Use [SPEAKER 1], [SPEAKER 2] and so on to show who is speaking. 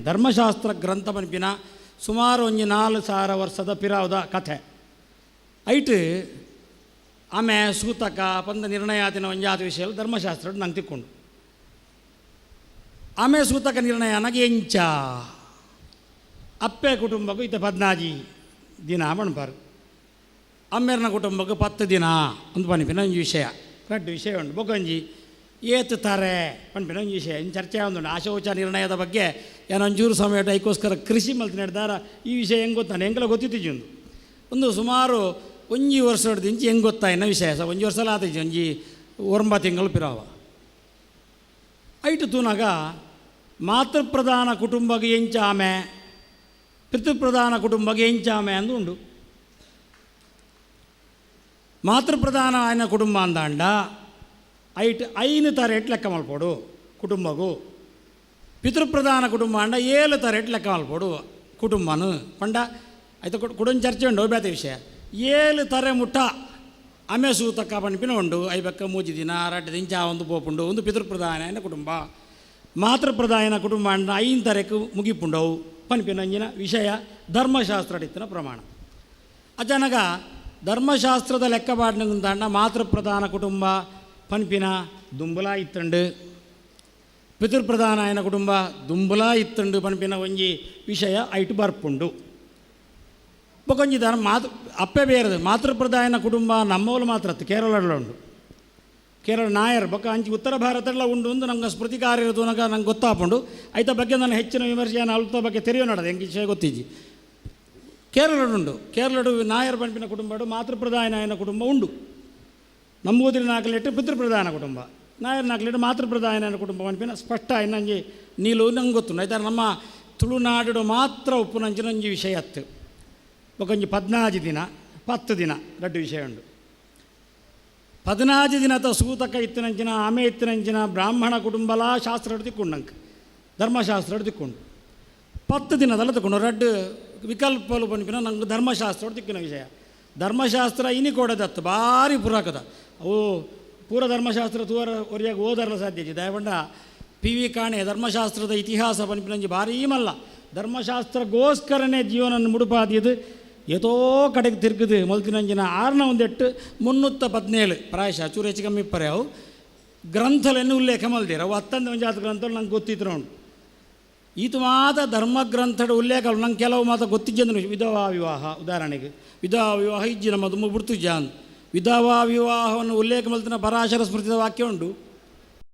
[SPEAKER 1] ಧರ್ಮಶಾಸ್ತ್ರ ಗ್ರಂಥ ಪನ್ಪಿನ ಸುಮಾರು ಒಂಜಿ 4000 ವರ್ಷದ ಪಿರಾವುದ ಕಥೆ. ಐಟ್ ಆಮೆ ಸೂತಕ ಪಂದ ನಿರ್ಣಯ ಆತಿನ ಒಂಜಾತ ವಿಷಯ ಧರ್ಮಶಾಸ್ತ್ರ ನಂಗೆ ತಿಕ್ಕೊಂಡು. ಆಮೆ ಸೂತಕ ನಿರ್ಣಯ ಅನಗ ಎಂಚ ಅಪ್ಪೆ ಕುಟುಂಬಕ್ಕೂ ಇತ್ತ 14 ದಿನ ಪಣ್ಪಾರು, ಅಮ್ಮೆರ್ನ ಕುಟುಂಬಕ್ಕೆ 10 ದಿನ ಒಂದು ಪನ್ಪಿನ ಒಂಜಿ ವಿಷಯ. ರಡ್ಡು ವಿಷಯ ಉಂಟು. ಬೊಕೊಂಜಿ ಏತು ತಾರೆ ಪನ್ಪಿನ ಒಂಜಿ ವಿಷಯ ಇನ್ನು ಚರ್ಚೆ ಉಂಟು. ಆಶೌಚ ನಿರ್ಣಯದ ಬಗ್ಗೆ ಏನೊಂಚೂರು ಸಮಯ ಐಕೋಸ್ಕರ ಕೃಷಿ ಮಲ್ತ್ ನೆಡ್ದಾರ. ಈ ವಿಷಯ ಹೆಂಗೆ ಗೊತ್ತಾನೆ ಎಂಕಲ ಗೊತ್ತಿತ್ತಿಜಿ. ಒಂದು ಒಂದು ಸುಮಾರು ಒಂಜಿ ವರ್ಷ ಇಂಚಿ ಹೆಂಗೆ ಗೊತ್ತಾಯಿನ ವಿಷಯ. ಸ ಒಂಜಿ ವರ್ಷಲ ಆತಿಜಿ, ಒಂಜಿ 9 ತಿಂಗಳು ಪಿರಾವ. ಐಟು ತೂನಾಗ ಮಾತೃಪ್ರಧಾನ ಕುಟುಂಬಗೆ ಎಂಚಾಮೆ, ಪಿತೃಪ್ರಧಾನ ಕುಟುಂಬಗೆ ಎಂಚಾಮೆ ಅಂದು ಉಂಡು. ಮಾತೃಪ್ರಧಾನ ఆయన ಕುಟುಂಬ ಅಂದಾಂಡ ಐಟ್ 5 ತರೆಟ್ ಲೆಕ್ಕ ಮಲ್ಪೊಡು ಕುಟುಂಬಗು. ಪಿತೃಪ್ರಧಾನ ಕುಟುಂಬ ಅಂಡ 7 ತರೆಟ್ ಲೆಕ್ಕ ಮಲ್ಪೊಡು ಕುಟುಂಬನು ಪಂಡ. ಐತ ಕುಡೊಂದು ಚರ್ಚೆ ಉಂಡು, ಬೇತೆ ವಿಷಯ. 7 ತರೆ ಮುಟ್ಟ ಆಮೆ ಸೂತಕ ಪನ್ಪಿನ ಉಂಡು. ಐಬಕ್ಕ 3 ದಿನ 2 ದಿಂಚ ಒಂದು ಪೋಪುಂಡು. ಒಂದು ಪಿತೃಪ್ರಧಾನ ಕುಟುಂಬ. ಮಾತೃಪ್ರಧಾನ ಕುಟುಂಬ ಅಂಡ 5 ತರೆಕ್ ಮುಗಿಪುಂಡವು ಪನ್ಪಿನ ಅಂಜಿನ ವಿಷಯ ಧರ್ಮಶಾಸ್ತ್ರ ಇತ್ತಿನ ಪ್ರಮಾಣ. ಅಚಾನಕ ಧರ್ಮಶಾಸ್ತ್ರದ ಲೆಕ್ಕ ಪಾಡ್ನಂತಾಂಡ ಮಾತೃಪ್ರಧಾನ ಕುಟುಂಬ ಪನ್ಪಿನ ದುಂಬುಲ ಇತ್ತಂಡು, ಪಿತೃಪ್ರಧಾನ ಆಯನ ಕುಟುಂಬ ದುಂಬುಲ ಇತ್ತಂಡು ಪನ್ಪಿನ ಒಂಜಿ ವಿಷಯ ಐಟು ಬರ್ಪುಂಡು. ಬೊಕೊಂಜಿ ಧರ್ಮ ಮಾತೃ ಅಪ್ಪೆ ಬೇರೆದು ಮಾತೃಪ್ರಧಾನ ಕುಟುಂಬ ನಮ್ಮವಳು ಮಾತ್ರ ಅತ್ತು ಕೇರಳಲ್ಲ ಉಂಡು. ಕೇರಳ ನಾಯರ್ ಬೊಕ್ಕ ಅಂಚಿ ಉತ್ತರ ಭಾರತಲ್ಲ ಉಂಡು ಒಂದು ನಮ್ಗೆ ಸ್ಮೃತಿಕಾರ ಇರೋದು ನಂಗೆ ಗೊತ್ತಾಪುಂಡು. ಐತ ಬಗ್ಗೆ ನಾನು ಹೆಚ್ಚಿನ ವಿಮರ್ಶೆ ಅಲ್ತ ಬಗ್ಗೆ ತೆರೆಯೋ ನಡದು ಎಂಕ್ ವಿಷಯ ಗೊತ್ತಿಜ್ಜಿ. ಕೇರಳಡುಂಡು, ಕೇರಳಡು ನಾಯರ್ ಪನ್ಪಿನ ಕುಟುಂಬಡು ಮಾತೃಪ್ರಧಾನ ಆಯನ ಕುಟುಂಬ ಉಂಡು. ನಂಬೂದಿರಿ ನಾಲ್ಕು ಪಿತೃಪ್ರಧಾನ ಕುಟುಂಬ, ನಾಯರ್ ನಾಲ್ಕು ಮಾತೃಪ್ರಧಾನ ಕುಟುಂಬ ಪನ್ಪಿನ ಸ್ಪಷ್ಟ ಇನ್ನಂಜಿ ನೀಲು ನಂಗೆ ಗೊತ್ತುಂಡು. ಆಯ್ತಾ, ನಮ್ಮ ತುಳುನಾಡು ಮಾತ್ರ ಉಪ್ಪುನಂಚಿನಂಜಿ ವಿಷಯ ಅತ್ತು. ಬೊಕೊಂಜಿ 14 ದಿನ 10 ದಿನ ರಡ್ಡು ವಿಷಯ ಉಂಡು. 14 ದಿನದ ಸೂತಕ ಇತ್ತಿನಂಚಿನ ಆಮೆ ಇತ್ತಿನಂಚಿನ ಬ್ರಾಹ್ಮಣ ಕುಟುಂಬಲ ಶಾಸ್ತ್ರ ತಿಕ್ಕೊಂಡು, ಧರ್ಮಶಾಸ್ತ್ರ ತಿಕ್ಕೊಂಡು. 10 ದಿನದಲ್ಲ ತಕೊಂಡು ರಡ್ಡು ವಿಕಲ್ಪಲು ಪನ್ಪಿನ ನಂಗೆ ಧರ್ಮಶಾಸ್ತ್ರ ತಿಕ್ಕಿನ ವಿಷಯ. ಧರ್ಮಶಾಸ್ತ್ರ ಇನಿ ಕೊಡದತ್ತು ಭಾರಿ ಪುರಾಕದ. ಅವು ಪೂರ ಧರ್ಮಶಾಸ್ತ್ರ ತೂವರ ಒರಿಯಾಗ ಓದರಲ ಸಾಧ್ಯ. ದಯಪಂಡ ಪಿ ವಿ ಕಾಣೆ ಧರ್ಮಶಾಸ್ತ್ರದ ಇತಿಹಾಸ ಪನ್ಪಿನಂಜಿ ಭಾರೀ ಮಲ್ಲ. ಧರ್ಮಶಾಸ್ತ್ರಗೋಸ್ಕರನೇ ಜೀವನ ಮುಡುಪಾದಿದ್ದು ಏತೋ ಕಡೆಗೆ ತಿರುಗುದು ಮೊಲ್ತಿನಂಜಿನ ಆರ್ನ ಒಂದೆಟ್ಟು 317 ಪ್ರಾಯಶಃ ಚೂರು ಹೆಚ್ಚು ಕಮ್ಮಿ ಇಪ್ಪರೆ. ಅವು ಗ್ರಂಥಗಳನ್ನು ಉಲ್ಲೇಖ ಮಲ್ದಿರ. ಅವು ಅತ್ತಂದ ಒಂದು ಜಾತ ಗ್ರಂಥ ನಂಗೆ ಗೊತ್ತಿದ್ರು ಉಂಟು. ಈತ ಮಾತ ಧರ್ಮ ಗ್ರಂಥದ ಉಲ್ಲೇಖ ನಂಗೆ ಕೆಲವು ಮಾತ ಗೊತ್ತಿಜ್ಜಂದ್ರೆ ವಿಧವಾ ವಿವಾಹ ಉದಾಹರಣೆಗೆ. ವಿಧವಾ ವಿವಾಹ ಇಜ್ಜಿ ನಮ್ಮ ತುಂಬ ಬಿಡ್ತುಜ್ಜ ಅಂದ್. ವಿಧವಾ ವಿವಾಹವನ್ನು ಉಲ್ಲೇಖ ಮಲ್ತಿನ ಪರಾಶರ ಸ್ಮೃತಿದ ವಾಕ್ಯ ಉಂಟು.